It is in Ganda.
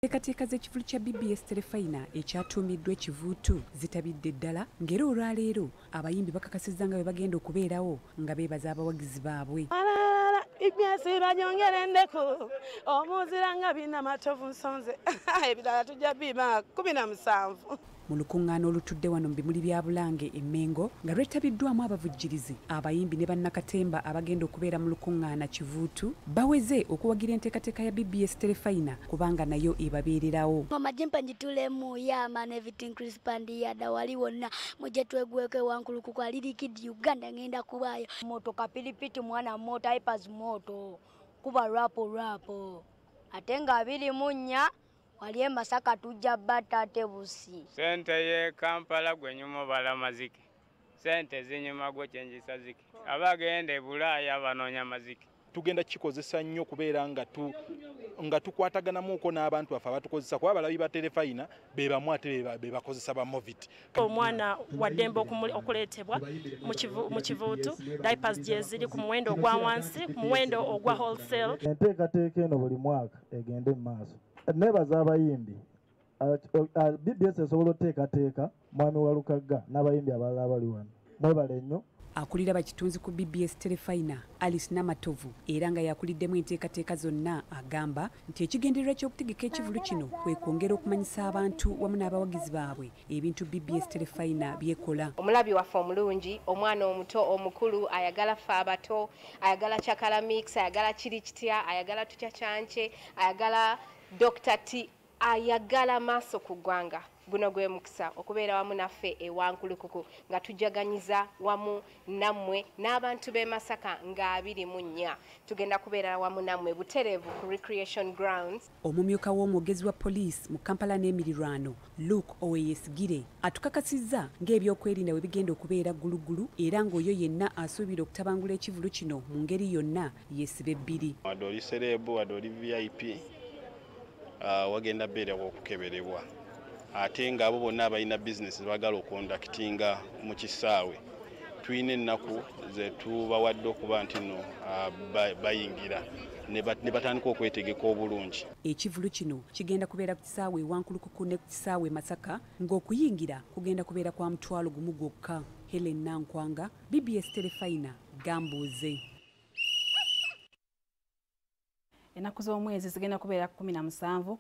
Enteekateeka z'ekivvulu kya BBS Terefayina ekyatuumiddwa Ekivuutu zitabidde ddala, ng'era olwaleero abayimbi bakakasizza nga bwe bagenda okubeerawo nga beebaza abawagizi baabwe. BBS banyongera endeku omuzira nga bina matovu nsonze ebirala tujja bima 17. Mu lukuŋŋaana olutudde wano mu bimuli bya Bulange e Mmengo nga lwetabiddwamu abavujjirizi, abayimbi ne bannakatemba abagenda okubeera mu lukuŋŋaana Kivuutu baweze okuwagira enteekateeka ya BBS Terefayina kubanga nayo ebabeererawo. Amajimpa njitulemu yama everything crispand yada wali wonna mujje twegweko ewankulukuku alirikidi Uganda ngenda kubaayo. Moto kapilipiti mwana moto hypers moto kuba rapo rapo ate nga 24 wali e Masaka tujja bata tebusi. Sente ye Kampala gwe nyuma bala maziki. Sente zinyuma gwe chenjisa ziki. Abagenda e Bulaaya banoonya maziki. Tugenda kikozesa nnyo kubeera nga tukwataganamuko n'abantu baffe abatukozesa kuba abalabi ba Terefayina be bamu ate be bakozesa ba Movit. Omwana wa ddembe okuleetebwa mu kivuutu, diapers gye ziri ku muwendo ogwa wansi, ku muwendo ogwa wholesale. Enteekateeka eno buli mwaka egende mu maaso. Nebaza abayimbi, BBS esobola oteekateeka mwami wa Lukagga n'abayimbi abalala abali wano. Mwebale nnyo. Akulira bakitunzi ku BBS Terefayina Alice Namatovu era nga yakuliddemu enteekateeka zonna agamba nti ekigendererwa ky'okutegeka ekivvulu kino kwe kwongera okumanyisa abantu wamu n'abawagizi baabwe ebintu BBS Terefayina byekola. Omulabi waffe omulungi, omwana omuto, omukulu, ayagala ffe abato, ayagala Chakala Mix, ayagala Kiri Kitya, ayagala Tutya Kyanche, ayagala Dr. T, ayagala maaso ku ggwanga. Guno gwe mukisa okubeera wamu naffe ewankulukuku nga tujaganyiza wamu nammwe n'abantu b'e Masaka nga 24. Tugenda kubeera wamu nammwe butereevu ku Recreation Grounds. Omumyuka w'omwogezi wa poliisi mu Kampala n'emirirwano Luke Oweyesigire atukakasizza ng'ebyokwerinda bwe bigenda okubeera ggulugulu era ng'oyo yenna asuubira okutabangula ekivvulu kino mu ngeri yonna yeesiba ebbiri. Wadde oli serebu, wadde oli VIP, wagenda beerawo okukeberebwa. Ate ng'abo bonna abalina bizinesi baagala okondakitinga mu kisaawe, tulina ennaku ze tubawadde okuba nti nno bayingira ne batandika okwetegeka obulungi. Ekivvulu kino kigenda kubeera ku kisaawe Wankulukuku ne ku kisaawe Masaka ng'okuyingira kugenda kubeera kwa 1,000 gwokka. Helen Nankwanga, BBS Terefayina, Gambuuze. Ennaku z'omwezi zigenda kubeera 17.